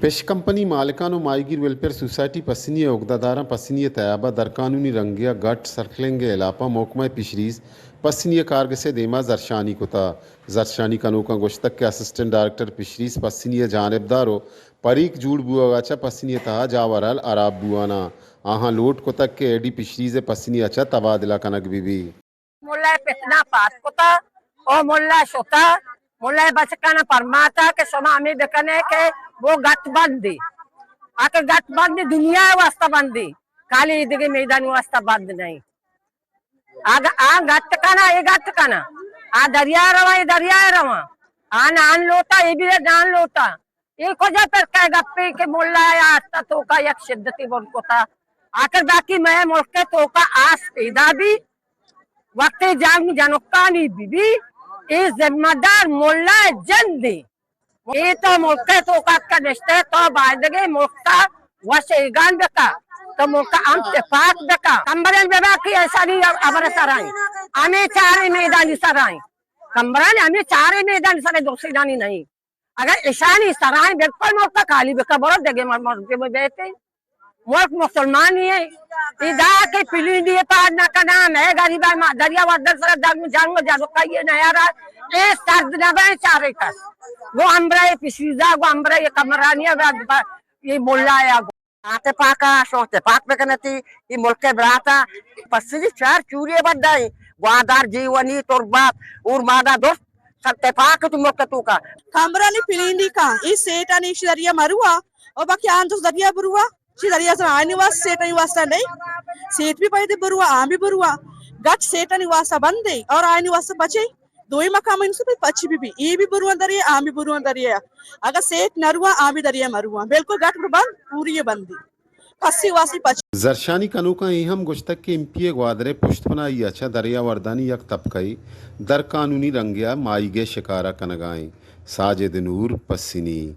Fish company مالکان و ماہیگیر ویلفیئر سوسائٹی پسنی ء اگدہ داراں پسنی ء تیاب ء درقانونی رنگے ء گٹ سرکلنگ ء ہلاپ ء محکمہ پشریز پسنی ء کارگس ء دیما زرشانی کتہ۔ زرشانی کنوکاں گوشتگ کہ اسسٹنٹ ڈائریکٹر پشریز پسنی ء جانبدار و پریک جوڑ بوہگا چہ پسنی ء تہا جاورحال ہراب بوہاناں۔ آہاں لوٹ کتگ کہ اے ڈی پشریز ء پسنی ء چہ تبادلہ کنگ بہ بی۔ ملا ء فتنہ پاد کتا، او ملا شتا، ملا ء بچکاں پرماتا کہ شما ہمے بکنے کہ وہ گٹ بندی۔ آ کہ گٹ بندی دنیا ء واسطہ بندی، خالی دگہ میدانی واسطہ بند نہیں۔ آ گ-، آ گٹ کنا، اے گٹ کنا۔ آ دریا رواں، اے دریا رواں۔ آ نان لوٹا، اے بھی نان لوٹا۔ اے کجا پر کئے گپے کہ ملا ء آستہ توکا یک شدتی بند کتا۔ آخر باقی مئے ملک ء توکا آس پیدا بی، وقتی جنگ جنکانی بی بی، اے ذمہ دار ملا ء جندے۔ اے تو ملک ء توکا کہ نشتہ تو بایدگے ملک ء وش ایگان بکا، تو ملک ء ہم تفاق بکا۔ کمبرن ببا کہ ایشانی ابر سرائیں، ہمیں چارے میدانی سرائیں۔ کمبرن ہمیں چارے میدانی سرائیں، دوسری دانی نہیں۔ اگر اشانی سرائیں بالکل ملک خالی بکا، برو دگہ مر-، ملک میں بیتے۔ ملک مسلمانی ہے۔ ادا کے پلینڈی پار نہ کنا، میں غریبا ما دریا وردن سر جنگ، جنگ جنگ کئیے نہ یارا۔ اے سرد نہ بے چارے کس۔ وہ امبرے پشیزا، وہ امبرے کمرانی، یہ ملا یا۔ آتے پاکا، شو تے پاک بکنتی، یہ ملک براتا۔ پسنی چار چوری بدائی، گوادار جیونی تربات، اور مادا دوست۔ سر تپاک تو ملک توکا۔ کمبرانی پلینڈی کاں، اے سیٹانی ایشی دریا مروا، او باقی آن دوست دریا بروا، چی دریا سر آئینی واسطہ، سیٹانی واسطہ نہیں۔ سیٹ بھی پیدے بروا، آن بھی بروا۔ گٹ سیٹانی واسطہ بندے، اور آئینی واسطہ بچے۔ دوئی مقام انسو بھی پچی بھی بھی۔ اے بھی بروا دریا، آن بھی بروا دریا۔ اگر سیٹ نروا، آن بھی دریا مروا۔ بالکل گٹ بند، پوری بندی۔ پسی واسی پچ۔ زرشانی کنوکاں اے ہم گوشتگ کہ ایم پی اے گوادر ء پشت پناہی ء چہ دریا وردانی یک طبقہ ء در قانونی رنگے ء ماہیگ ء شکار ء کنگ ء انت۔ ساجد نور، پسنی۔